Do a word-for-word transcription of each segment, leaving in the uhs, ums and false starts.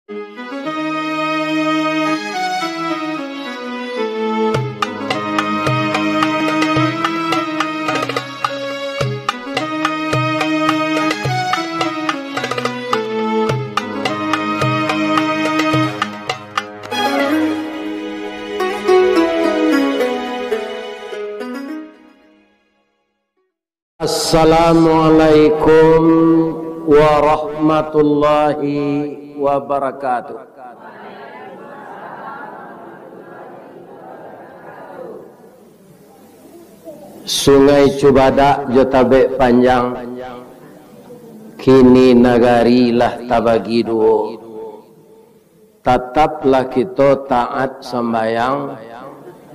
Assalamualaikum warahmatullahi wabarakatuh. Sungai Cubadak jo Tabek Panjang, kini nagari lah tabagi duo. Tataplah kito taat sambayang,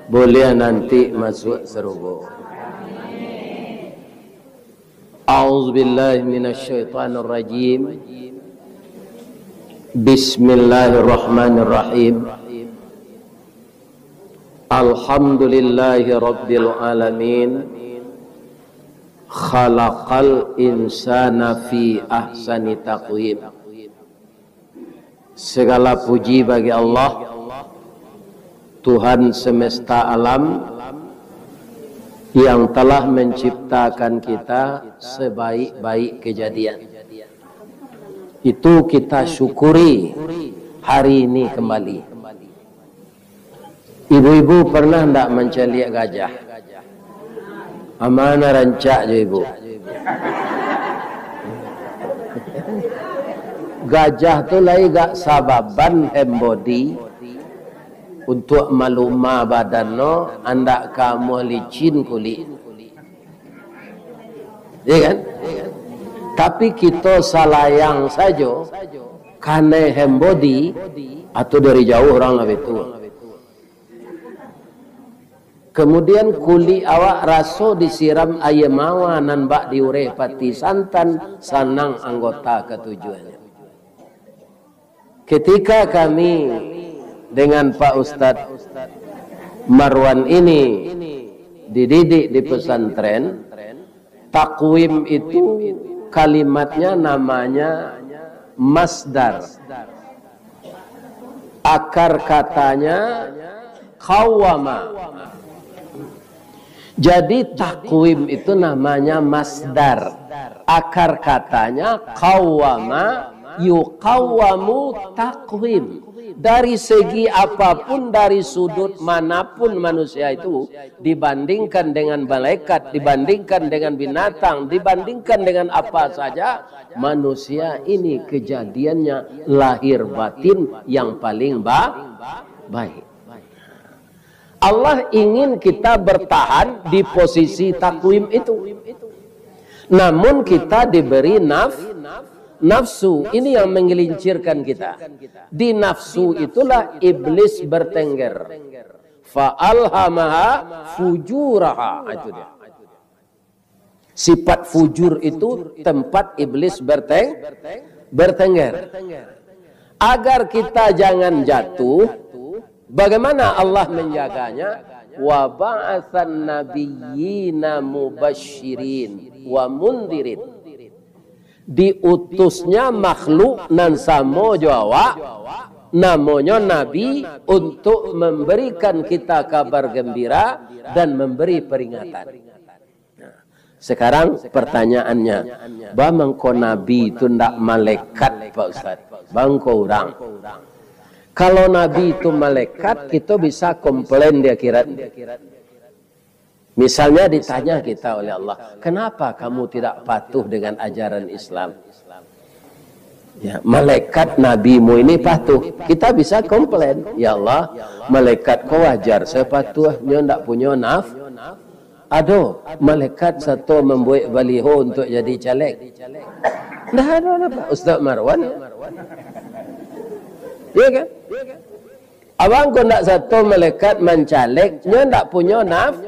buliah nanti masuak sarugo. A'udzubillahi minasyaitonirrajim. Bismillahirrahmanirrahim. Alhamdulillahi rabbil alamin. Khalaqal insana fi ahsani taqwim. Segala puji bagi Allah, Tuhan semesta alam, yang telah menciptakan kita sebaik-baik kejadian. Itu kita syukuri hari ini kembali. Ibu-ibu pernah ndak mancaliak gajah? Amanah rancak jo ibu. Gajah tu lai gak sababan hand body untuk malumah badan no, andak ka amuah licin kulik. Ya kan? Tapi kito salayang sajo, kanai hand body, atau dari jauh orang lah betul. Kemudian kulik awak raso disiram aia mawar nan bak diureh pati santan, sanang anggota katujuahnyo. Ketika kami dengan Pak Ustadz Marwan ini dididik di pesantren, takwim itu kalimatnya namanya masdar. Akar katanya qawwama. Jadi, takwim itu namanya masdar. Akar katanya qawwama, yuqawwamu takwim. Dari segi apapun, dari sudut manapun manusia itu, dibandingkan dengan malaikat, dibandingkan dengan binatang, dibandingkan dengan apa saja, manusia ini kejadiannya lahir batin yang paling ba-, baik. Allah ingin kita bertahan di posisi takwim itu. Namun kita diberi naf-, nafsu. Ini yang menggelincirkan kita. Di nafsu itulah iblis bertengger. Fa alhamaha fujuraha. Ah, itu dia. Sifat fujur itu tempat iblis berteng-, bertengger. Agar kita jangan jatuh, bagaimana Allah menjaganya? Wa ba'atsan nabiyyina mubasyirin wa mundirin. Diutusnya makhluk nan samo jo awak, namonyo Nabi, untuk memberikan kita kabar gembira dan memberi peringatan. Nah, sekarang pertanyaannya, ba mangko Nabi tu ndak malaikat, Pak Ustaz? Ba mangko urang? Kalau Nabi tu malaikat, kito bisa komplain di akhirat. Misalnya ditanya kita oleh Allah, "Kenapa kamu tidak patuh dengan ajaran Islam?" Ya, malaikat nabimu ini patuh. Kita bisa komplain, "Ya Allah, malaikat ko wajar sajo patuh, nyo ndak punyo naf-, ado malaikat sato mambuek baliho untuk jadi caleg." Ndak ado lah, Pak Ustaz Marwan. Ya kan? Abang ko ndak sato malaikat mancaleg, nyo ndak punyo naf-,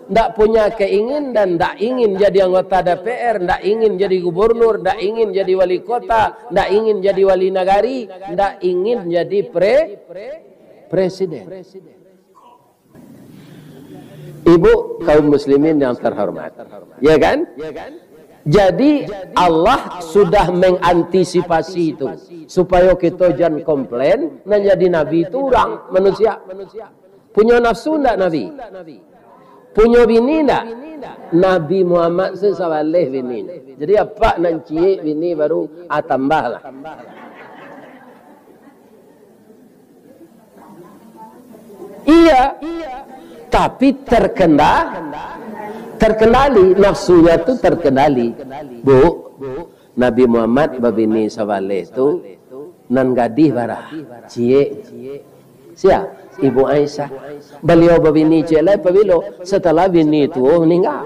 ndak punya keingin dan ndak ingin jadi anggota D P R, ndak ingin jadi gubernur, ndak ingin jadi wali kota, ndak ingin jadi wali nagari, ndak ingin jadi pre-, presiden. Ibu kaum muslimin yang terhormat, ya kan? Jadi, Allah sudah mengantisipasi itu, supayo kito jan komplain, nan jadi nabi itu urang, manusia. Punyo nafsu ndak nabi? Punyo bini ndak? Nabi Muhammad se sabaleh bini. Jadi, apak nan ciek bini baru, ah, tambah lah. Iya, tapi terkenda-, terkendali, nafsunya tu terkendali. Bu, Nabi Muhammad babini sabaleh tu, nan gadih bara, ciek. Sia? Ibu Aisyah. Baliau babini ciek lai pabilo? Setelah bini tuo maningga.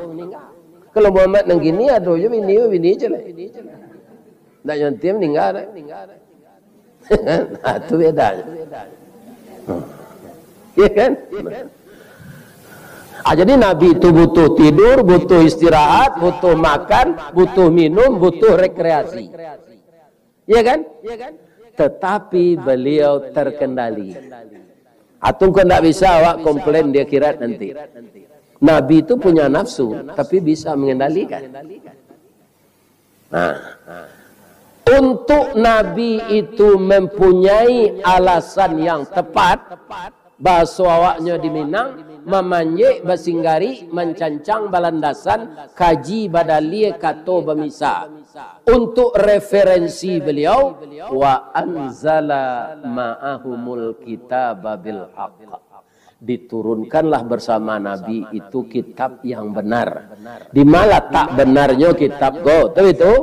Kalau Muhammad nan kini, ado jo bini, bini ciek lai. Ndak nyo nanti maningga dah. Nah, tu bedanyo. Ya kan? Ah, jadi Nabi itu butuh tidur, butuh istirahat, butuh makan, butuh minum, butuh rekreasi. Ya kan? Tetapi beliau terkendali. Atau kau ndak bisa awak komplain di akhirat nanti. Nabi itu punya nafsu, tapi bisa mengendalikan. Nah, untuk Nabi itu mempunyai alasan yang tepat, bahaso awaknyo di Minang, mamanjek basinggari, mancancang balandasan, kaji badalie kato bamisa. Untuk referensi beliau, wa anzala ma'ahumul kitaba bil haq. Diturunkanlah bersama Nabi itu kitab yang benar. Di ma latak benarnyo kitab ko? Tahu itu?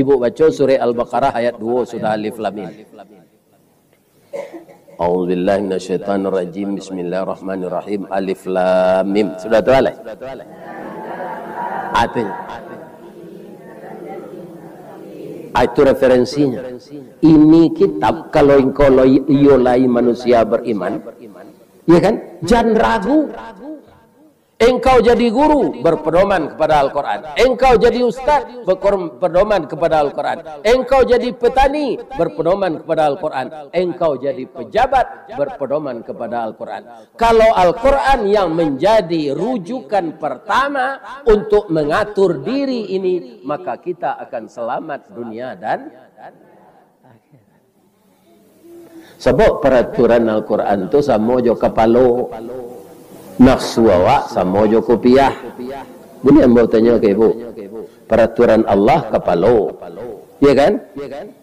Ibu baco surah Al-Baqarah ayat dua sudah Alif Lam Mim. A'udzubillahi minasyaitonirrajim. Bismillahirrahmanirrahim. Alif Lam Mim. Sudah tu alai? Artinya, ah, itu referensinya. Ini kitab, kalau engkau lo-, iyo lai manusia beriman, ya kan? Jan ragu. Engkau jadi guru, berpedoman kepada Al-Quran. Engkau jadi ustaz, berpedoman kepada Al-Quran. Engkau jadi petani, berpedoman kepada Al-Quran. Engkau jadi pejabat, berpedoman kepada Al-Quran. Kalau Al-Quran yang menjadi rujukan pertama untuk mengatur diri ini, maka kita akan selamat dunia dan akhirat. Sabab paraturan Al-Quran tu samo jo kapalo. Nafsu awak samo jo kupiah. Buliah ambo tanyo ka ibu. Paraturan Allah kapalo. Ya kan?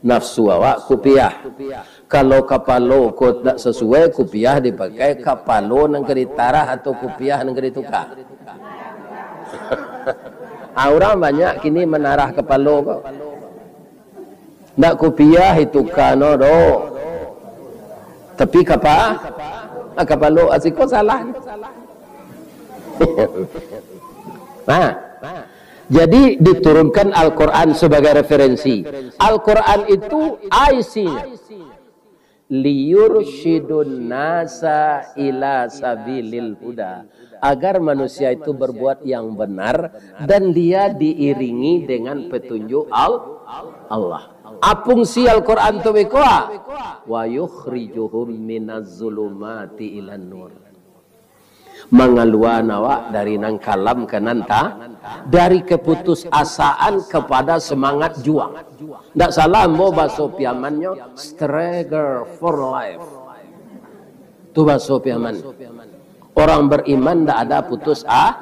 Nafsu awak kupiah. Kalau kapalo ko ndak sasuai, kupiah dipakai, kapalo nan ka ditarah atau kupiah nan ka dituka? Ah, urang banyak kini manarah kapalo ko. Ndak kupiah itu kano do. Tapi kapa-, ah, kapalo, ah, siko salah. Nah, jadi diturunkan Al-Quran sebagai referensi. Al-Quran itu isinya, liyursyidun nasa ila sabilil huda, agar manusia itu berbuat yang benar dan dia diiringi dengan petunjuk Al-, Allah. A fungsi Al-Quran tu beko? Wa yukhrijuhum minaz zulumati ilan nur. Mangaluan awak dari nan kalam ka nan ta-, dari keputusasaan kepada semangat juang. Ndak salah ambo baso Piamannyo, struggle for life. Tu baso Piaman. Orang beriman ndak ada putus a-,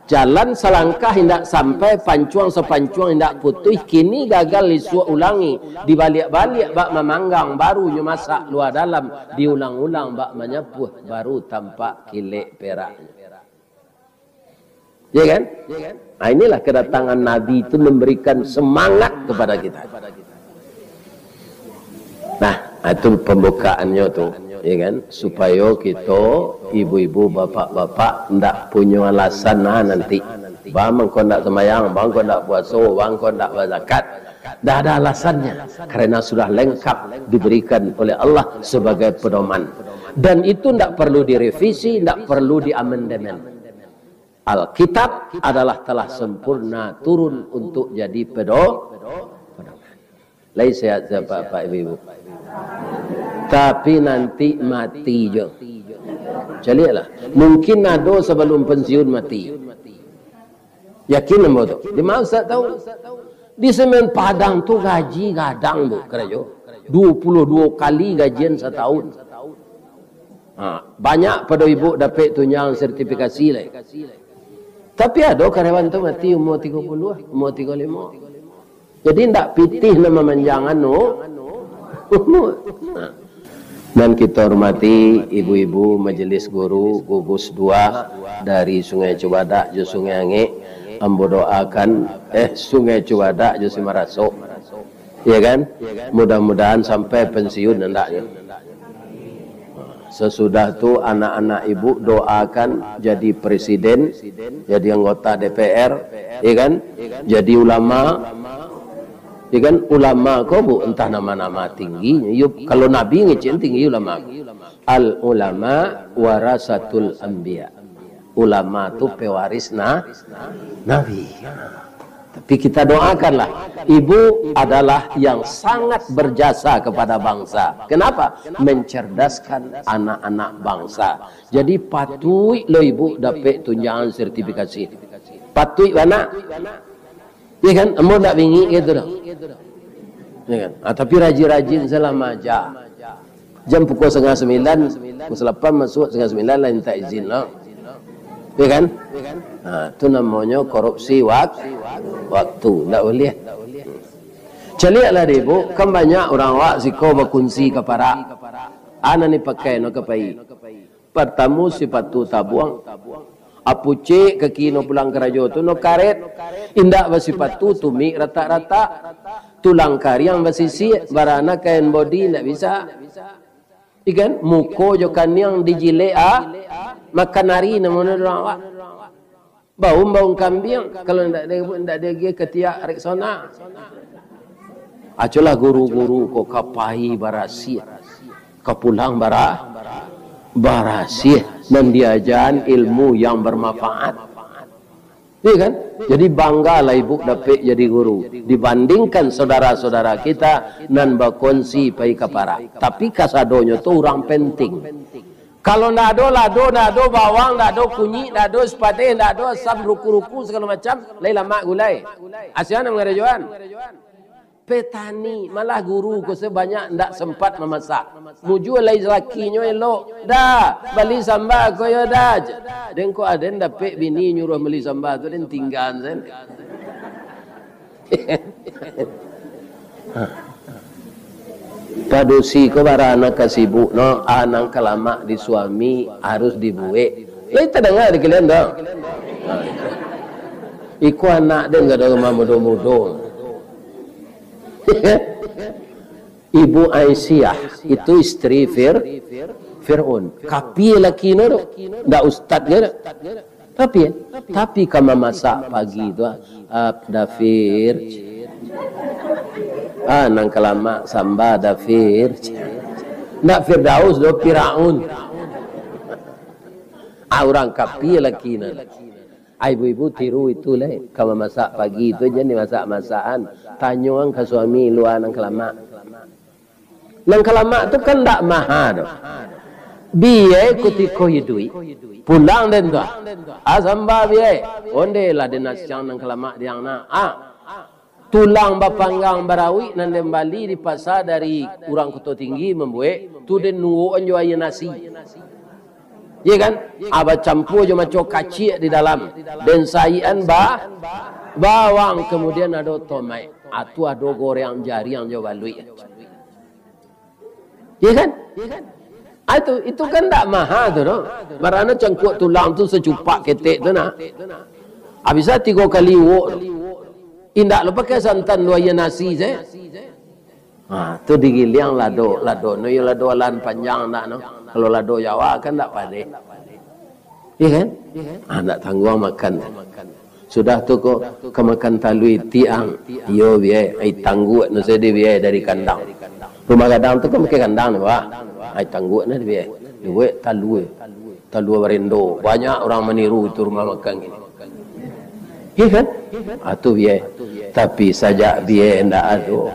jalan salangkah indak sampai, pancuang sapancuang indak putuih, kini gagal isuak ulangi, dibaliak-baliak bak mamanggang, baru nyo masak lua dalam, diulang-ulang bak manyapuah, baru tampak kilek peraknyo. Ya kan? Nah, inilah kedatangan Nabi itu memberikan semangat kepada kita. Nah, itu pembukaannya tu, ya kan? Supayo kito, ibu-ibu, bapak-bapak, ndak punyo alasan, nah, nanti, bang, mangko ndak sembahyang, bang, mangko ndak puaso, bang, mangko ndak bazakat. Ndak ada alasannya, karena sudah lengkap diberikan oleh Allah sebagai pedoman. Dan itu ndak perlu direvisi, ndak perlu diamandemen. Alkitab adalah telah sempurna turun untuk jadi pedo-, pedoman. Lai sehat sapak-sapak ibu-ibu? Tapi nanti mati jo. Caliaklah. Mungkin ado sabalum pensiun mati. Yakin ambo tu. Di ma Ustaz tahu? Di Semen Padang tu gaji gadang, Bu, karajo. Duo puluah duo kali gajian satahun. Ha, banyak pado ibu dapek tunjangan sertifikasi lai. Tapi ado karyawan tu mati umur tigo puluah, umur tigo limo. Jadi, ndak pitih nan mamanjang anu, umur. Nah. Nan kito hormati ibu-ibu majelis guru, gugus dua dari Sungai Cubadak jo Sungai Angek, ambo doakan, eh, Sungai Cubadak jo Simarasok. Ya kan? Mudah-mudahan sampai pensiun andaknyo. Sasudah tu, anak-anak ibu doakan jadi presiden, jadi anggota D P R, ya kan? Jadi ulama, ya kan? Ulama ko, Bu, entah nama-nama tingginyo. Yo, kalau nabi ngecek tinggi ulama ko. Al ulama warasatul anbiya. Ulama tu pewaris na-, nabi. Tapi kita doakanlah, ibu adalah yang sangat berjasa kepada bangsa. Kenapa? Mencerdaskan anak-anak bangsa. Jadi, patuik lo ibu dapek tunjangan sertifikasi. Patuik bana. Ya kan? Ambo ndak bingik gitu doh. Ya kan? Ah, tapi rajin-rajin salah maja. Jam pukul setengah sembilan, pukul salapan masuk, setengah sembilan lah minta izin lah. Ya kan? Ha, tu namonyo korupsi wak-, waktu. Ndak boleh. Caliaklah deh, Bu. Kan banyak urang awak siko bakunsi ka parak. Ana ni pakai no ka pai. Partamo sipatu tabuang. Apucek kaki no pulang karajo tu no karet. Indak basipatu tumik ratak-ratak. Tulang kariang basisiak, barana kain bodi indak bisa. Ikan, muko jo kaniang dijilek, ah, makan ari namo no urang awak. Baun-baun kambiang, kalau ndak di, ndak diagiah katiak Rexona. Acolah guru-guru ko ka pai barasiah, ka pulang bara-, barasiah, nan diajaan ilmu yang bermanfaat. Iya kan? Jadi, banggalah ibu dapek jadi guru, dibandingkan saudara-saudara kita nan bakongsi pai ka parak. Tapi, kasadonyo tu urang penting. Kalau ndak ado lado, ndak ado bawang, ndak ado kunyik, ndak ado sipadeh, ndak ado asam ruku-ruku sagalo macam, lai lamak gulai. Asia nan mangarajoan. Petani, malah guru ko sabanyak ndak sempat mamasak. Mujua lai lakinyo elok. "Da, bali samba ko yo, Da." Den ko aden dapek bini nyuruah bali samba tu, den tinggaan sen. Padusi ko bara nan ka sibuk no, a nan ka lamak di suami harus dibuek. Lai tadanga di kalian tu? Iko anak den ka rumah mudo-mudo. Ibu Aisyah itu istri Fir-, Fir'aun. Kapie laki no tu. Ndak ustad je tu. Tapi, tapi ka mamasak pagi tu, ah, ah, Da Fir. Ah, nan ka lamak samba Da Fir. Ndak Firdaus doh, Firaun. Ah, urang kapie laki no. Ah, ibu-ibu tiru itu lai. Ka mamasak pagi tu jan dimasak-masakan. Tanyoan ka suami lua nan ka lamak. Nan ka lamak tu kan ndak maha doh. Biai kutiko iduik. Pulang den tu. Ah, samba biai. Ondelah den nasiang nan ka lamak diang nak. Ah. Tulang bapanggang barawik nan den bali di pasa dari urang Kuto Tinggi mambuek, tu den nuwokan jo aia nasi. Iya kan? Ah, bacampua jo maco kaciak di dalam. Den saikan ba-, bawang, kamudian ado tomaik. Ah, tu ado goreng jariang jo baluik. Iya kan? Ah, itu, itu kan ndak maha tu, no. Barana cangkuak tulang tu sacupak ketek tu, nah. Ah, bisa tigo kali uwok tu. Indak lo pakai santan, lo aia nasi se. Ha, tu digiliang lado, lado no yo lado alan panjang ndak no. Kalau lado Jawa kan ndak padeh. Iya kan? Ah, ndak tangguang makan. Sudah tu ko, ka makan talua itiak ang. Iyo, biai, ai tangguak no sajo dibiai dari kandang. Rumah gadang tu kan pakai kandang ni, Pak. Ai tangguak no dibiai. Dibuek talua. Talua barendo. Banyak urang maniru itu rumah makan kini. Iya kan? Ah, tu biai. Tapi sajak biai ndak ado,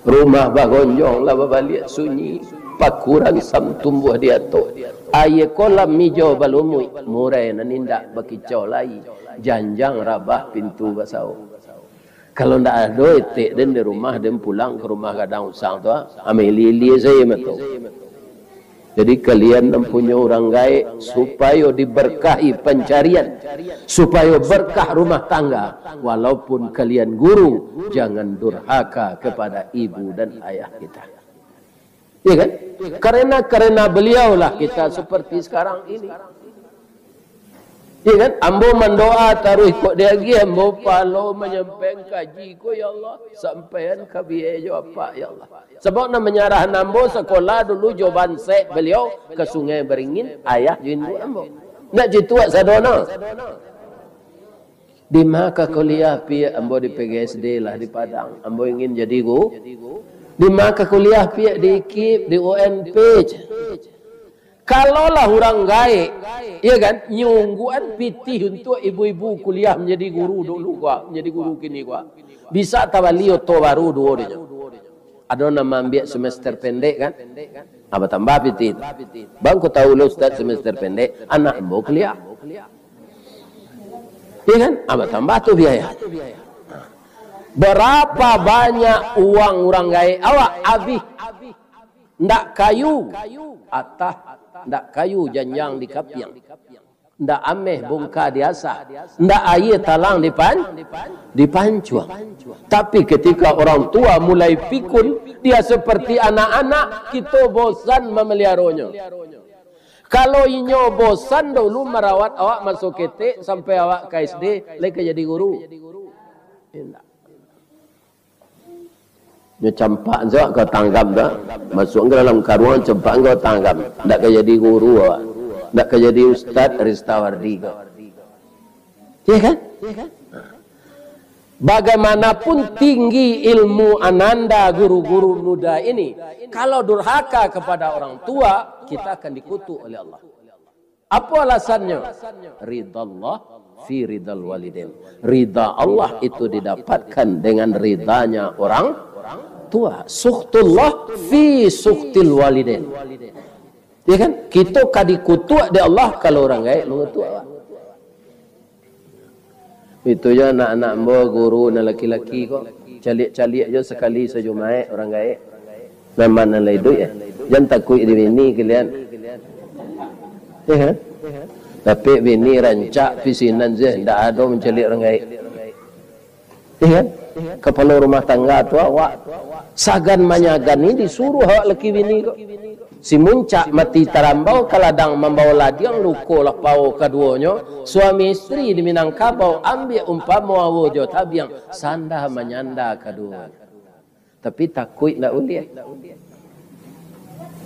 rumah bagonjong lah babaliak sunyi, pakuran sam tumbuah di ateh. Aia kolam mijo balumuik, murai nan indak bakicau lai. Janjang rabah pintu basau. Kalau ndak ado etek den di rumah, den pulang ka rumah gadang usang tu, ah, amai ilie-ilie sajo mato. Jadi kalian nan punyo urang gaek, supayo diberkahi pancarian, supayo berkah rumah tangga, walaupun kalian guru, jangan durhaka kepada ibu dan ayah kita. Ya kan? Karena, karena beliaulah kita seperti sekarang ini. Ya kan? Ambo mandoa taruih kok diagiah ambo palo manyampaian kaji ko, ya Allah, sampaian ka biai jo apak, ya Allah. Sabab nan manyarah ambo sakolah dulu jo bansek beliau ka Sungai Beringin, ayah jo induak ambo. Ndak jitu wak sadonyo. Dima ka kuliah piak ambo di P G S D lah di Padang. Ambo ingin jadi gu-, dima ka kuliah piak di ikip, di U N P. Kalau lah urang gaek, ya kan, nyungguan pitih untuak ibu-ibu kuliah manjadi guru dulu ko, manjadi guru kini ko. Bisa tabali oto baru duo dinyo. Ado nan maambiak semester pendek kan? Ah, batambah pitih tu. Bang, ko tahu lo ustaz semester pendek, anak ambo kuliah. Ya kan? Ah, batambah tu biaya. Berapa banyak uang urang gaek awak abih. Ndak kayu atah, ndak kayu janjang di kapiang. Ndak ameh bungka diasah, ndak aia talang dipan-, dipancuang. Tapi ketika orang tua mulai pikun, dia seperti anak-anak, kito bosan mameliharonyo. Kalau inyo bosan dulu marawat awak maso ketek sampai awak ka S D, lai ka jadi guru? Indak. Nyo campak se kau tanggam tu. Masuak ka dalam karuang, campak kau tanggam. Ndak ka jadi guru awak. Ndak ka jadi ustaz Ristawardi kau. Ya kan? Bagaimanapun tinggi ilmu ananda guru-guru muda ini, kalau durhaka kepada orang tua, kita akan dikutuk oleh Allah. Apa alasannyo? Ridallah fi ridal walidain. Rida Allah itu didapatkan dengan ridanya orang tua. Sukhtullah fi sukhtil walidain. Ya kan? Kito ka dikutuak dek Allah kalau urang gaek mangutuak awak. Itu jo anak-anak ambo, guru nan laki-laki ko. Caliak-caliak jo sakali sajumaik urang gaek. Memang nan lah iduik, eh. Jan takuik di bini kalian. Ya kan? Tapi bini rancak pisinan se, ndak ado mancaliak urang gaek. Ya kan? Kapalo rumah tangga tu awak. Sagan manyagan ni disuruah awak laki bini ko. Si muncak mati tarambau, ka ladang mambao ladiang, luko lah pao kaduonyo. Suami istri di Minangkabau, ambiak umpamo awo jo tabiang, sanda manyanda kaduo. Tapi takuik ndak buliah.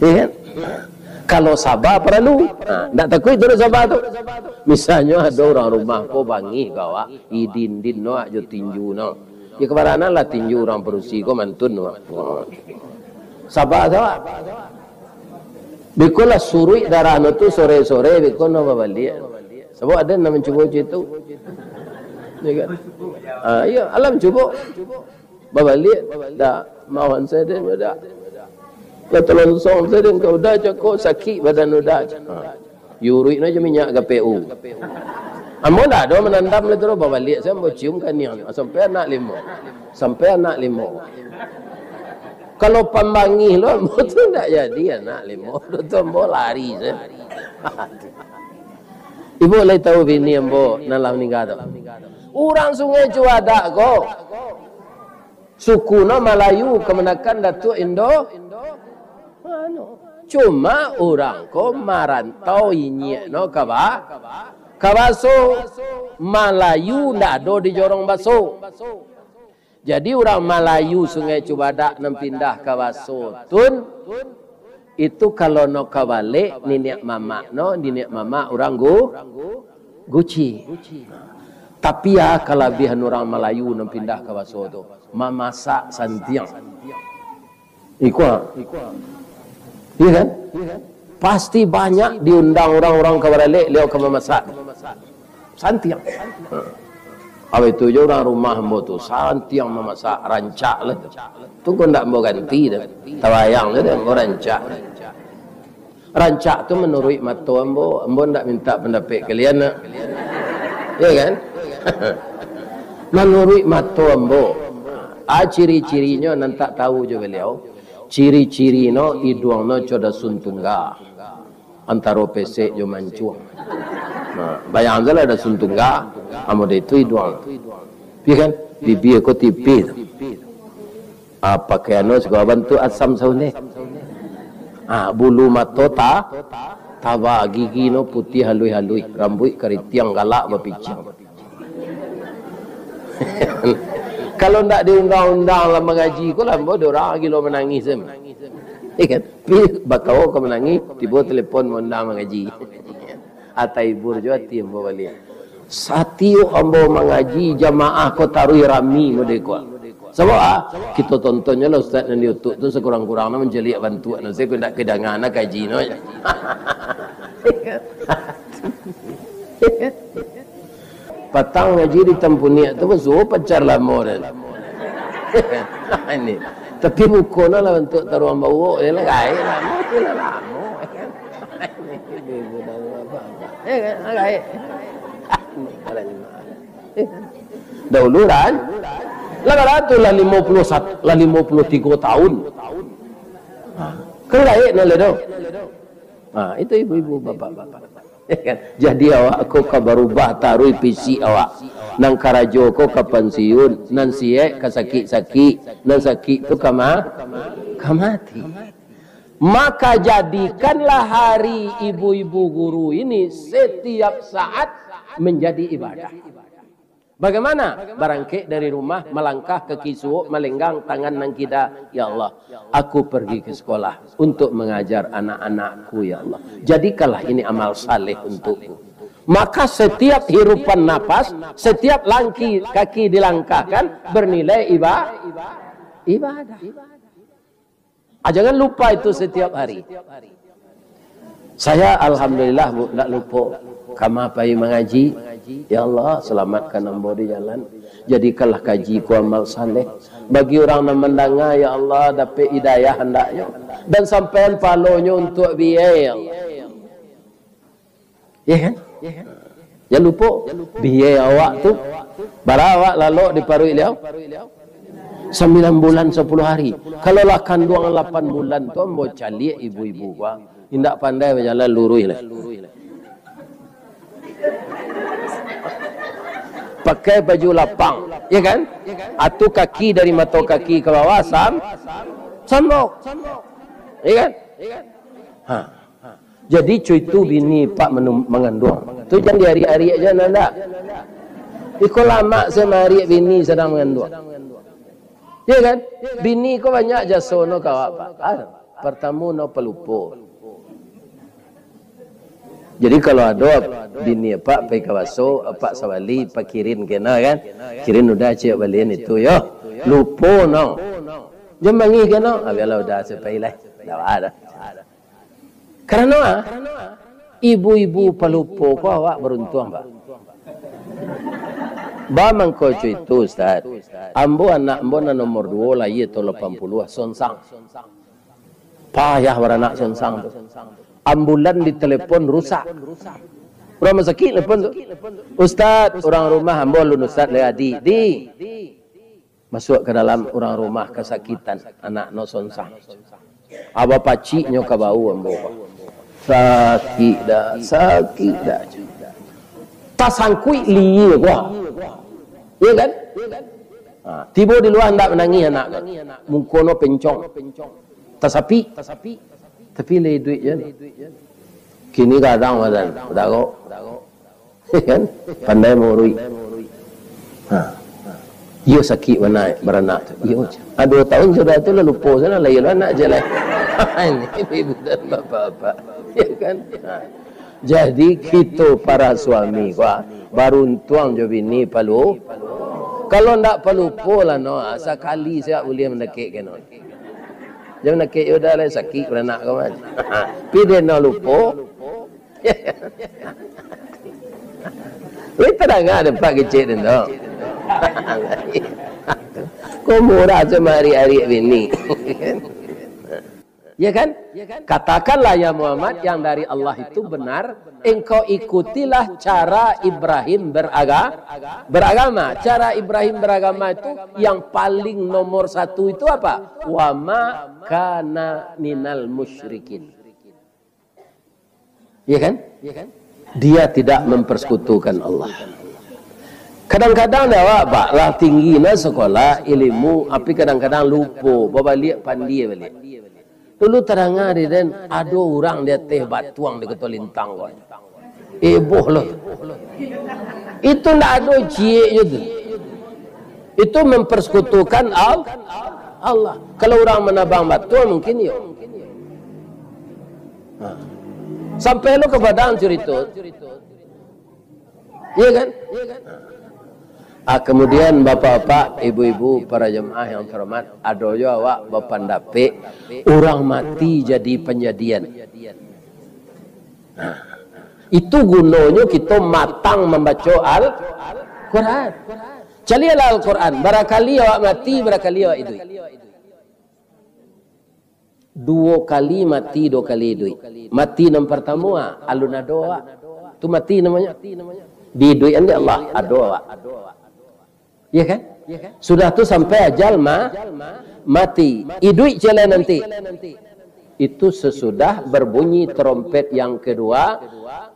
Ya kan? Kalau saba paralu, ha, ndak takuik tu saba tu. Misalnyo ado urang rumah ko bangih ka awak, idin-din no jo tinju no. Ya, kabaranan lah tinju urang padusi ko mantun tu. Saba, saba. Beko lah suruik darah no tu sore-sore, beko no babaliak. Sabab ado nan mancubo cam itu. Ya kan? Ah, iyo, alah mancubo. Babaliak, dah, mawan saden udah. Lah talonsong saden ka udah, cako sakik badan udah. Ha. Yuruik no jo minyak G P U. Ambo ndak ado manandam lai tu, babaliak se ambo cium kaniang. Sampai anak limo. Sampai anak limo. Kalau pambangih lo, ambo tu ndak jadi anak limo. Tu ambo lari se. Ibu lai tahu bini ambo nan lah maningga tu? Urang Sungai Cubadak ko. Suku no Malayu, kamanakan Datuak Indo. Anu, cuma urang ko marantau inyiak no ka ba-, ka baso. Malayu ndak ado di jorong baso. Jadi urang Malayu Sungai Cubadak nan pindah ka baso tun, itu kalau no ka balek, niniak mamak no, niniak mamak urang Gu-, Guci. Tapi ya, kalabiahan urang Malayu nan pindah ka baso tu, mamasak santiang. Iko. Iya kan? Pasti banyak diundang urang-urang ka baralek, liau ka mamasak. Santiang. Awak itu jo urang rumah ambo tu, santiang mamasak, rancak lah tu. Tu kok ndak ambo ganti tu. Tabayang tu dek ambo rancak. Rancak tu manuruik mato ambo, ambo ndak minta pandapek kalian nak. Ya kan? Manuruik mato ambo, a, ciri-cirinyo nan tak tahu jo baliau, ciri-ciri no iduang no co dasun tungga, antaro pesek jo mancuang. Nah, bayang sajolah dasun tungga, amuah itu iduang. Iyo kan? Bibia ko tipih tu. Ah, pakaiannyo sagalo bantuak asam saulek. Ah, bulu mato ta-, taba, gigi no putiah haluih-haluih, rambuik karitiang galak bapiciang. Kalau ndak diundang-undang lah mangaji ko lah, ambo dek urang gilo manangih sen. Iyo kan? Pi bakawo ka manangih, tibo telepon maundang mangaji. Atahibur jo ati ambo baliak. Satiok ambo mangaji, jamaah ko taruih rami model ko. Sabab, ah, kito tontonnyo lah ustaz nan di YouTube tu, sakurang-kurang no mancaliak bantuak no, sajo ko indak kadanga nah kaji no. Patang ngaji di Tampuniak tu, basuo pacar lamo dah. Ini. Tapi muko no lah bantuak taruang bawok, yo lah gaek lamo, tu lah lamo. Ini, ibu-ibu dah apa-apa. Yo kan, gaek. Dahulu kan, lah, lah tu lah limo puluah satu, lah limo puluah tigo tahun. Ha, kan gaek no lah tu. Ha, itu ibu-ibu, bapak-bapak. Jadi awak ko ka barubah taruih fisik awak. Nan karajo ko ka pansiun, nan siek ka sakik-sakik, nan sakik tu ka ma-, ka mati. Maka jadikanlah hari ibu-ibu guru ini setiap saat menjadi ibadah. Bagaimana? Barangkek dari rumah, malangkah kaki suok, malenggang tangan nan kida, "Ya Allah, aku pergi ke sekolah untuk mengajar anak-anakku, ya Allah. Jadikanlah ini amal saleh untukku." Maka setiap hirupan napas, setiap langki-, kaki dilangkahkan, bernilai iba-, ibadah. Ah, jangan lupa itu setiap hari. Saya, alhamdulillah, Bu, ndak lupo. Kama pai mangaji. Ya Allah, selamatkan ambo di jalan. Jadikanlah kaji ko amal saleh. Bagi urang nan mandanga, ya Allah, dapek hidayah handaknyo. Dan sampaian pahalonyo untuak biaya, ya Allah. Iyo kan? Jan lupo, biaya awak tu, bara awak lalok di paruik liau? Sambilan bulan sapuluah hari. Kalau lah kanduang lapan bulan tu, ambo caliak ibu-ibu ko, indak pandai bajalan luruih lai. Pakai baju lapang, iyo kan? Atu kaki dari mato kaki ka bawah, sam-, sambok. Iyo kan? Ha. Jadi, co itu bini pak manu-, manganduang. Tu jan diariak-ariak jan, ndak. Iko lamak se maariak bini sadang manganduang. Iyo kan? Bini ko banyak jaso no ka awak, Pak. Ah, partamo no palupo. Jadi, kalau ado bini apak pai ka baso, apak sabali, pakirin kena kan? Kirin udah ciek balian itu, yo. Lupo no. Jan mangih kena. Ah, bialah udah, se pai lai. Ndak ada. Karano, ah, ibu-ibu palupo ko awak baruntuang, Pak. Ba mangko co itu, Ustaz. Ambo, anak ambo nan nomor duo, lahia taun lapan puluah, songsang. Payah baranak songsang tu. Ambulan ditelepon rusak. Urang masakik telepon tu. "Ustaz, urang rumah ambo alun ustaz lai, Adi." Di. Masuak ka dalam, urang rumah kasakitan, anak no songsang. Aba paciknyo ka bau ambo. Sakik dah, sakik dah. Tasangkuik lihia ko. Iyo kan? Ha, tibo di lua handak manangih anak ko. Muko no pencong. Tasapik. Tapi lai iduik je. Kini gadang badan, badarok. Kan? Pandai mauruik. Ha. Iyo sakik bana baranak tu. Iyo. Ah, duo tahun sudah tu lah lupo sana lah, iyo lah anak je lah. Ini ibu dan bapak-bapak. Iyo kan? Ha. Jadi kito para suami ko, ah, baruntuang jo bini palu-, kalau ndak palupo lah no, ah, sakali sajo buliah mandakek keno. Jan mandakek yo dah lah, sakik baranak ko mah. Pi dek no lupo. Lai tadanga dek Pak kecek den tu. Ko murah tu maariak-ariak bini. Ya kan? Katakanlah, ya Muhammad, yang dari Allah itu benar, engkau ikutilah cara Ibrahim beraga-, beragama. Cara Ibrahim beragama itu yang paling nomor satu itu apa? Wa ma kana minal musyrikin. Ya kan? Dia tidak mempersekutukan Allah. Kadang-kadang dah awak bak lah tinggi na sekolah, ilmu, tapi kadang-kadang lupo, babaliak pandai baliak. Dulu tadanga di den, ado urang di ateh batuang di Koto Lintang ko. Eboh lo. Itu ndak ado ciek je tu. Itu mempersekutukan Al-, Allah. Kalau urang manabang batuang mungkin iyo. Ha. Sampai lo ka Padang curito. Iya kan? Ah, kemudian bapak-bapak, ibu-ibu, para jemaah yang terhormat, ado jo awak bapandapek, urang mati jadi panjadian. Nah, itu gunonyo kito matang mambaco Al-Quran. Caliaklah Al-Quran, barakali awak mati, barakali awak iduik. Duo kali mati, duo kali iduik. Mati nan partamo, ah, alun ado awak. Tu mati namonyo. Diiduikan dek Allah, ado awak. Iya kan? Sudah tu sampai ajal ma-, mati. Iduik ciek lai nanti. Itu sesudah berbunyi trompet yang kedua,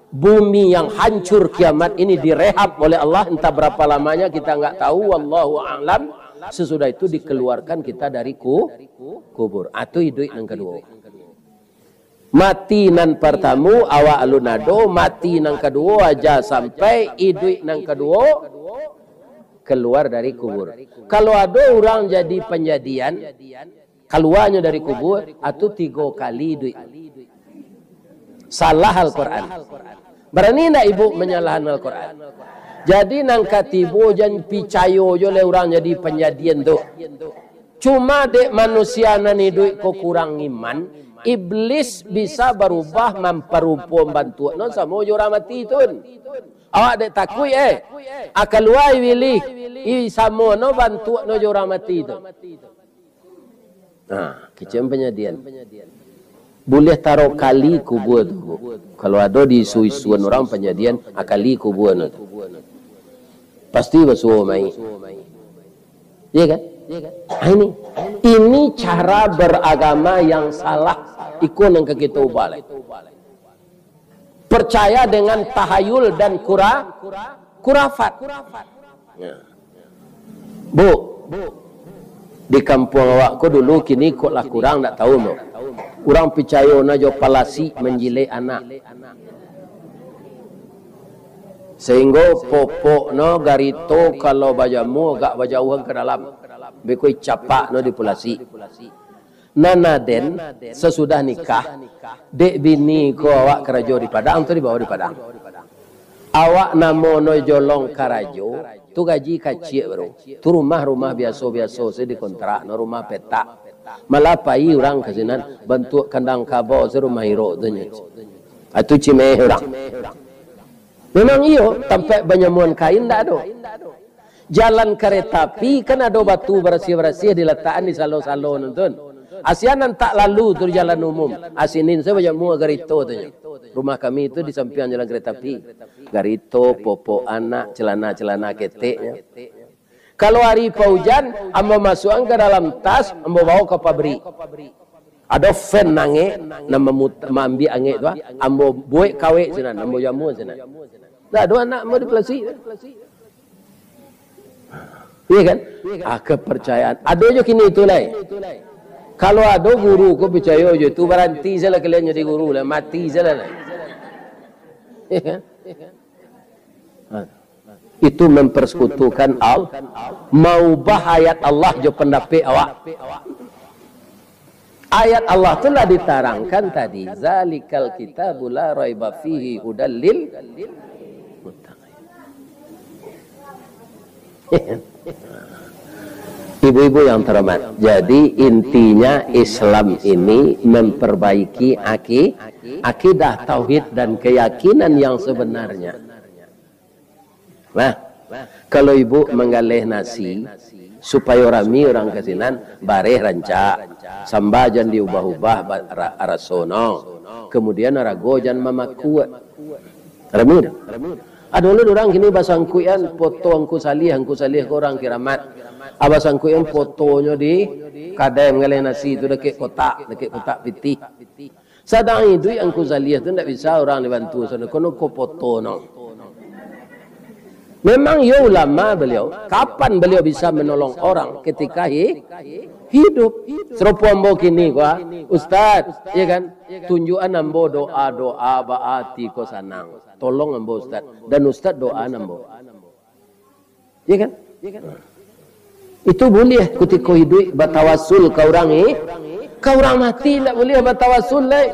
bumi yang hancur kiamat ini direhab oleh Allah, entah berapa lamanya kita nggak tahu, wallahu a'lam. Sesudah itu dikeluarkan kita dari ku-, kubur. Atau iduik nan kedua. Mati nan partamo, awak alun ado, mati nan kaduo aja sampai iduik nan kaduo, keluar dari kubur. Kalau ado urang jadi panjadian, kaluanyo dari kubur, atau tigo kali iduik. Salah Al-Quran. Barani ndak ibu manyalahan Al-Quran? Jadi nan katibo, jan picayo jo lai urang jadi panjadian tu. Cuma dek manusia nan iduik ko kurang iman, iblis bisa barubah mamparupo bantuakno samo jo urang mati tu. Awak dek takuik, eh? Akalua ibilih, i samo no bantuakno jo urang mati tu. Nah, kecek panjadian. Buliah taro kali kubur tu. Kalau ado di isu-isuan urang panjadian, akali kubur no tu. Pasti basuo mai. Iya kan? Ah, ini. Ini cara beragama yang salah. Iko nan ka kita ubah lai. Percaya dengan tahayul dan kura-, kurafat. Ya. Bu, di kampuang awak ko dulu, kini kok lah kurang, ndak tahu mo. Urang picayo na jo palasik manjilek anak. Sehinggo popok no garito kalau bajamu agak bajauhan ka dalam. Beko icapak no di palasik. Nan aden, sasudah nikah, dek bini ko awak karajo di Padang tu, dibawa di Padang. Awak namo no jolong karajo, tu gaji kaciak baru. Tu rumah-rumah biaso-biaso se dikontrak, no rumah petak. Malah pai urang ka sinan, bantuak kandang kabau se rumah irok tu nyo. Ah, tu cimeh urang. Memang iyo, tampek banyamuan kain ndak ado. Jalan kareta api kan ado batu barasiah-barasiah dilatakan di salo-salo nonton. Asian nan tak lalu tu di jalan umum. Asinin sajo bajamua garito tu nyo. Rumah kami tu di sampiang jalan kareta api. Garito, popok anak, celana-celana keteknyo. Kalau ari paujan, ambo masuakan ka dalam tas, ambo bawa ka pabrik. Ado fan angek, nan mamut-, maambiak angek tu, ah, ambo buek kawek sinan, ambo jamua sinan. Ndak ado anak ambo di palasik. Iya kan? Ah, kepercayaan. Ado jo kini tu lai. Kalau ado guru ko picayo jo tu, baranti sajolah kalian jadi guru lah, mati sajolah lah. Iya kan? Ah. Itu mempersekutukan Allah, maubah ayat Allah jo pandapek awak. Ayat Allah tu lah ditarangkan tadi, "Zalikal kitabu la raiba fihi hudal lil muttaqin." Ibu-ibu yang terhormat, jadi intinya Islam ini memperbaiki aki-, akidah, tauhid, dan keyakinan yang sebenarnya. Nah, kalau ibu manggaleh nasi, Supayo rami urang ka sinan, bareh rancak. Samba jan diubah-ubah ba-, ra-, rasonyo. Kemudian arago jan mamakua. Rami dah. Ado lo urang kini basangkuikan foto Angku Salih, Angku Salih ko urang Kiramat. Ah, basangkuikan fotonyo di kadai manggaleh nasi tu, dakek kotak, dakek kotak pitih. Sadang iduik Angku Salih tu ndak bisa urang dibantu, sadang kono ko foto no. Memang iyo ulama beliau, kapan beliau bisa menolong orang ketika hi-, hidup? Serupo ambo kini ko, Ustaz, ya kan? Tunjukan ambo doa-doa baati ko sanang. Tolong ambo Ustaz, dan Ustaz doaan ambo. Ya kan? Itu buliah kutiko iduik batawasul ka urang, eh? Ka urang mati ndak buliah batawasul lai.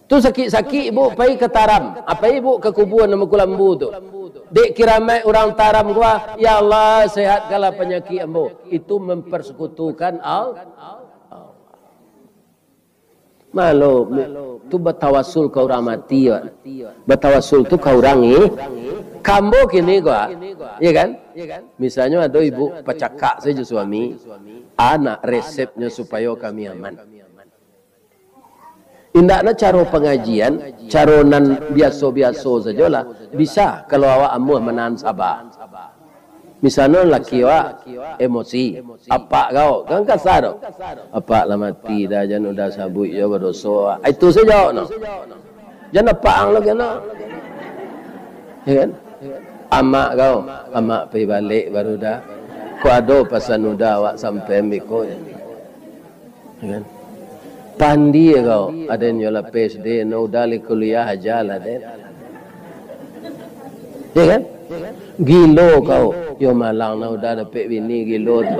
Tu sakik-sakik, Bu, pai ka Taram. Apai, Bu, ka kubua nan bakulambu tu. Dek Kiramat urang Taram ko, "Ya Allah, sehatkanlah panyakik ambo." Itu mempersekutukan Al-, Allah. Malo, tu batawasul ka urang mati, Pak. Batawasul tu ka urang, eh. Ka ambo kini ko, ya kan? Misalnyo ado ibu pacakak sajo suami, anak resepnyo supayo kami aman. Indaknyo caro pangajian, caro nan biaso-biaso sajolah. Bisa, kalau awak amuah manahan saba. Misalnyo laki awak emosi, apak kau, kan kasa tu. "Apak lah mati dah, jan udah sabuik jo badoso." Ah, itu sajo no. Jan apak ang lagi no. Ya kan? Amak kau, amak pai balek baru dah. Ko ado pasan udah awak sampai ambiko. Kan? Pandai kau, aden yo lah P S D, no udah lai kuliah aja lah, den. Ya kan? Gilo kau, yo malang, no udah dapek bini gilo tu.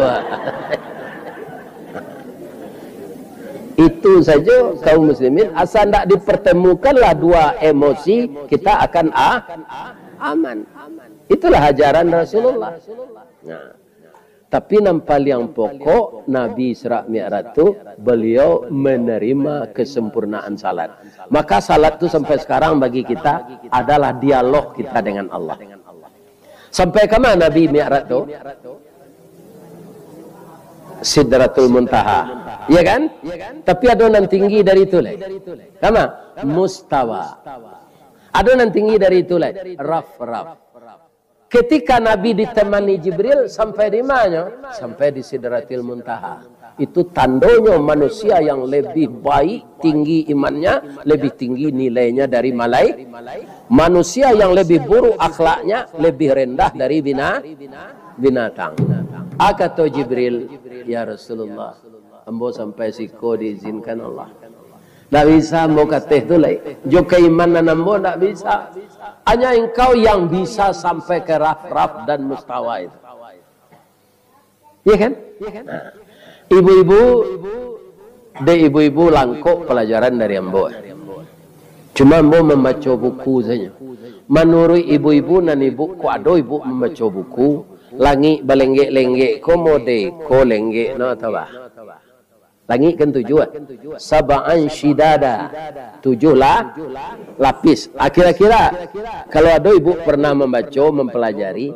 Itu sajo kaum muslimin, asa ndak dipertemukanlah dua emosi, kita akan a-, aman. Itulah ajaran Rasulullah. Nah. Tapi nan paliang pokok, Nabi Isra Mi'raj tu, beliau menerima kesempurnaan salat. Maka salat tu sampai sekarang bagi kita adalah dialog kita dengan Allah. Sampai kama Nabi Mi'raj tu? Sidratul Muntaha. Ya kan? Tapi ado nan tinggi dari itu lai. Kama? Mustawa. Ado nan tinggi dari itu lai. Raf-raf. Ketika Nabi ditemani Jibril, sampai di manyo? Sampai di Sidratil Muntaha. Itu tandonyo manusia yang lebih baik, tinggi imannya, lebih tinggi nilainya dari malai-, manusia yang lebih buruk akhlaknya, lebih rendah dari bina-, binatang. A kato Jibril, "Ya Rasulullah, ambo sampai siko diizinkan Allah. Ndak bisa ambo kateh tu lai. Jo kaimanan ambo ndak bisa. Hanya engkau yang bisa sampai ke raf-raf dan mustawa itu." Iya kan? Nah, ibu-ibu, dek ibu-ibu langkok pelajaran dari ambo. Cuma ambo mambaco buku sajo. Manuruik ibu-ibu nan ibu, kok ado ibu mambaco buku, langik balenggek-lenggek ko mode ko lenggek no atau bah? Langik kan tujuh, ah? Sab'an syidada. Tujuh lah lapis. Ah, kira-kira, kalau ado ibu pernah mambaco, mampalajari,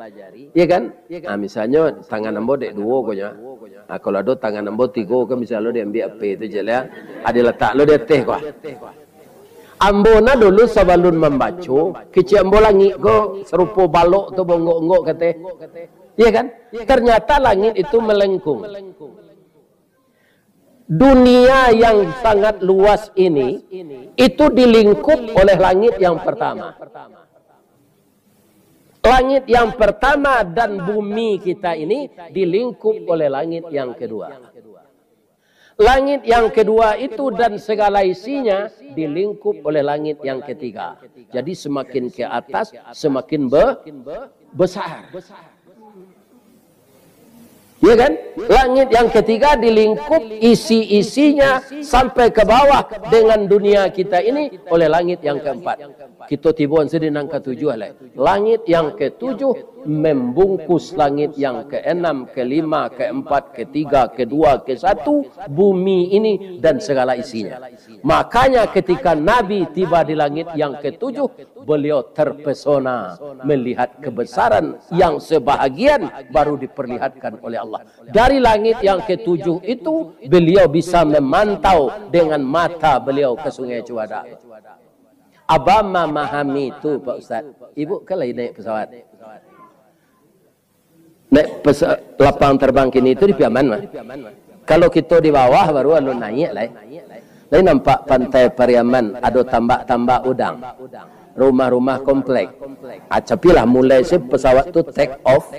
iya kan? Ah, misalnyo, tangan ambo dek duo ko nyo. Ah, kalau ado tangan ambo tigo kan, misalnyo diambiak H P tu je lah. Ah, dilatak lo di ateh ko. Ambo nah dulu sabalun mambaco, kecek ambo langik ko sarupo balok tu, bonggok-onggok kateh. Iya kan? Ternyata langit itu melengkung. Dunia yang sangat luas ini, itu dilingkup oleh langit yang pertama. Langit yang pertama dan bumi kita ini dilingkup oleh langit yang kedua. Langit yang kedua itu dan segala isinya dilingkup oleh langit yang ketiga. Jadi semakin ke atas, semakin be-, besar. Ya kan? Langit yang ketiga dilingkup isi-isinya sampai ke bawah dengan dunia kita ini oleh langit yang keempat. Kito tibo sadi nan katujuah lai. Langit yang ketujuh membungkus langit yang keenam, kelima, keempat, ketiga, kedua, kesatu, bumi ini dan segala isinya. Makanya ketika Nabi tiba di langit yang ketujuh, beliau terpesona melihat kebesaran yang sebahagian baru diperlihatkan oleh Allah. Dari langit yang ketujuh itu, beliau bisa memantau dengan mata beliau ke Sungai Cuadak. Abah memahami tu, Pak Ustaz. Ibu kan lagi naik pesawat. Naik pesa-, lapang terbang kini tu di Piaman mah. Kalau kito di bawah baru alun naik lai. Lai nampak Pantai Pariaman, ado tambak-tambak udang. Rumah-rumah komplek. Ah, tapi lah mulai se pesawat tu take off.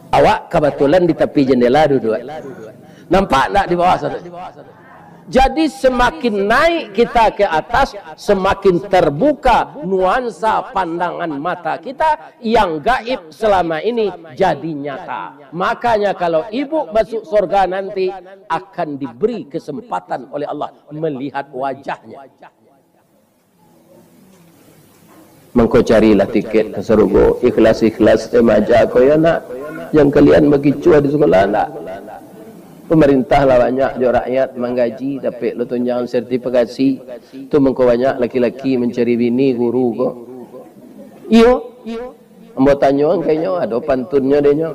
Awak kebetulan di tapi jendela duduak. Nampak ndak di bawah sana? Jadi semakin naik kita ke atas, semakin terbuka nuansa pandangan mata kita yang gaib selama ini jadi nyata. Makanya kalau ibu masuk surga nanti akan diberi kesempatan oleh Allah melihat wajahnya. Mangko carilah tiket ka sarugo, ikhlas-ikhlas remaja ko yo nak, jan kalian bakicuah di sakolah ndak. Pamarintah lah banyak jo rakyat manggaji, dapek lo tunjangan sertifikasi, tu mangko banyak laki-laki mancari bini guru ko. Iyo. Ambo tanyo ang ka inyo, ado pantunnyo dek inyo.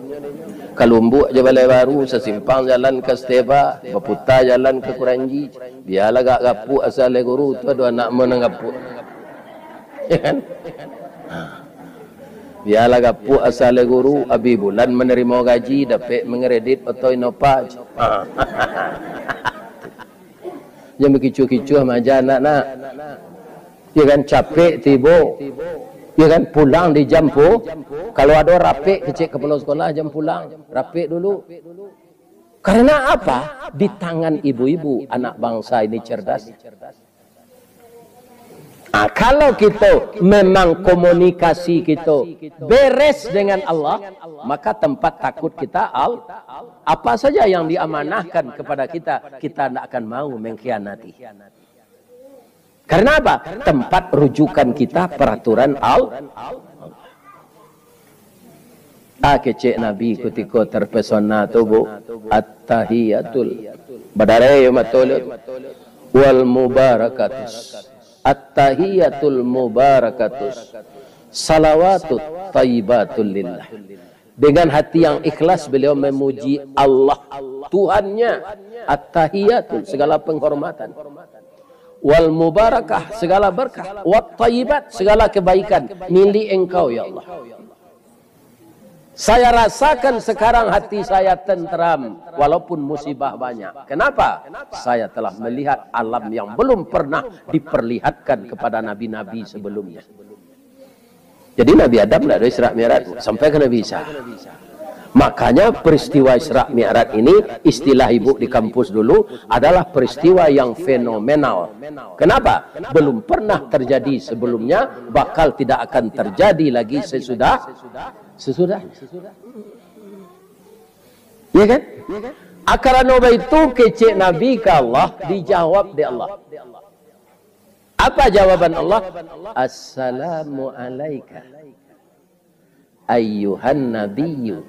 Kalumbuak jo Balai Baru, sasimpang jalan ka Steba, baputa jalan ka Kuranji. Bialah gak gapuak asa lai guru, tu ado anak ambo nan gapuak. Ya kan? Ha. Bialah gapuak asa lai guru, abih bulan manarimo gaji, dapek mangkredit oto Innova. Ha. Jan bakicuah-kicuah maja anak nak. Ya kan, capek tibo. Ya kan, pulang di jam pu-, kalau ado rapek kecek kapalo sakolah, jan pulang. Rapek dulu. Karena apa? Di tangan ibu-ibu anak bangsa ini cerdas. Ah, kalau kito memang komunikasi kito beres dengan Allah, maka tempat takut kita al-, apa saja yang diamanahkan kepada kita, kita ndak akan mau mengkhianati. Karena apa? Tempat rujukan kita peraturan Al-, Ah, kecek Nabi kutiko terpesona tu, Bu. At-tahiyatul. Badarai yo mato lo. Wal mubarakatus. At-tahiyatul mubarakatus. Salawatut thayyibatul lillah. Dengan hati yang ikhlas beliau memuji Allah, Tuhannya. At-tahiyatul, segala penghormatan. Wal mubarakah, segala berkah. Wat thayyibat, segala kebaikan milik Engkau, ya Allah. Saya rasakan sekarang hati saya tenteram, walaupun musibah banyak. Kenapa? Saya telah melihat alam yang belum pernah diperlihatkan kepada nabi-nabi sebelumnya. Jadi Nabi Adam ndak ada Isra Mi'raj, sampai ke Nabi Isa. Makanya peristiwa Isra Mi'raj ini, istilah ibu di kampus dulu, adalah peristiwa yang fenomenal. Kenapa? Belum pernah terjadi sebelumnya, bakal tidak akan terjadi lagi sesudah, sesudah. Ya kan? Akarano baitu kecek Nabi ka Allah, dijawab dek Allah. Apa jawaban Allah? Assalamu alaika ayyuhan nabiyyu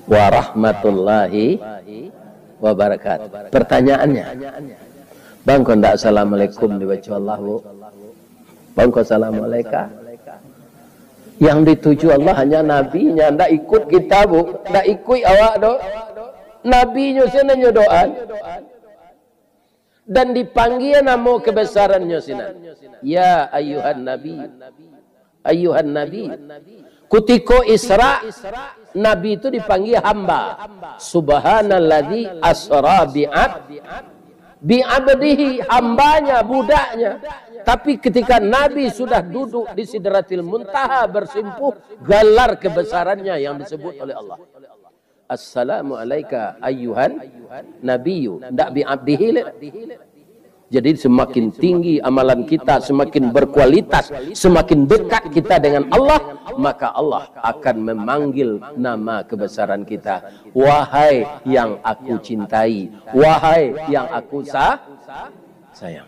wa rahmatullahi wa barakatuh. Pertanyaannya, bang, kok ndak assalamualaikum dibaco Allah, Bu? Bang, kok assalamualaika? Yang dituju Allah hanya nabinya, ndak ikut kita, Bu. Ndak ikut awak, do. Nabinyo sajo nyo doa. Dan dipanggia namo kebesarannyo sinan. Ya ayyuhan nabi. Ayyuhan nabi. Kutiko Isra, Nabi itu dipanggia hamba. Subhanalladzi asra bi'ab-, bi'abdihi, hambanya, budaknya. Tapi ketika Nabi sudah duduk di Sidratil Muntaha bersimpuh, galar kebesarannya yang disebut oleh Allah. Assalamu alaika ayyuhan nabiyyu. Ndak bi abdihi le. Jadi, semakin tinggi amalan kita, semakin berkualitas, semakin dekat kita dengan Allah, maka Allah akan memanggil nama kebesaran kita. "Wahai yang aku cintai, wahai yang aku sa-, sayang."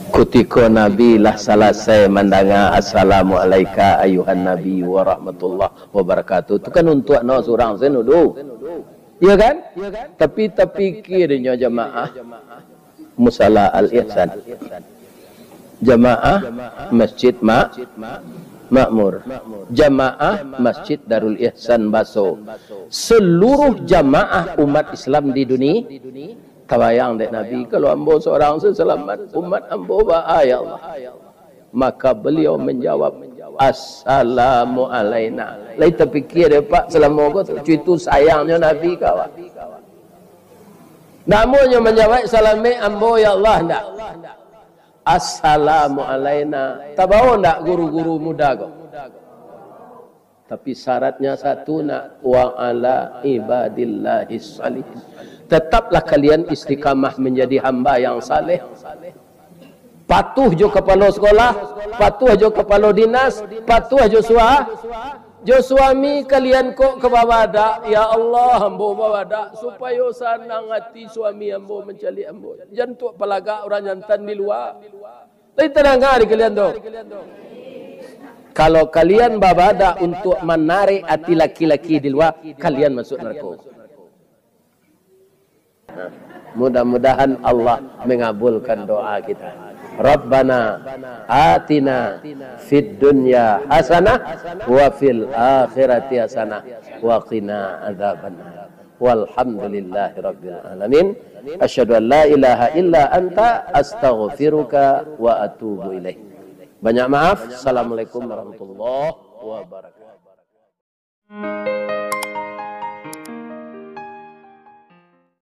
Kutiko Nabi lah salasai mandanga "Assalamu alaika ayuhan Nabi warahmatullahi wabarakatuh," tu kan untuak no surang sen tu. Iya kan? Tapi tapikia nyo jamaah Musala Al-Ihsan, jamaah Masjid Mak-, Makmur, jamaah Masjid Darul Ihsan Baso, seluruh jamaah umat Islam di dunia. Tabayang dek Nabi, "Kalau ambo surang se salamat, umat ambo baa, ya Allah?" Maka beliau menjawab, "Assalamu alaina." Lai tapikia dek Pak salamo ko, cuitu sayangnyo Nabi ka awak. Ndak amuahnyo manjawab, "Salamaik ambo, ya Allah," ndak. "Assalamu alaina." Tabao ndak guru-guru muda ko? Tapi syaratnya satu nak, "Wa ala ibadillahis salihin." Tetaplah kalian istiqamah menjadi hamba yang saleh. Patuh jo kapalo sekolah, patuh jo kapalo dinas, patuh jo sua-, jo suami kalian kok ka babadak, "Ya Allah, ambo babadak, supayo sanang ati suami ambo mancaliak ambo." Jan tuak palagak urang jantan di lua. Lai tadanga di kalian tu? Kalau kalian babadak untuak manarik ati laki-laki di lua, kalian masuk narako. Mudah-mudahan Allah mengabulkan doa kita. Rabbana atina fid dunya hasanah wa fil akhirati hasanah wa qina adzabannar. Walhamdulillahirabbil alamin. Asyhadu an la ilaha illa anta, astaghfiruka wa atubu ilaik. Banyak maaf. Assalamualaikum warahmatullahi wabarakatuh.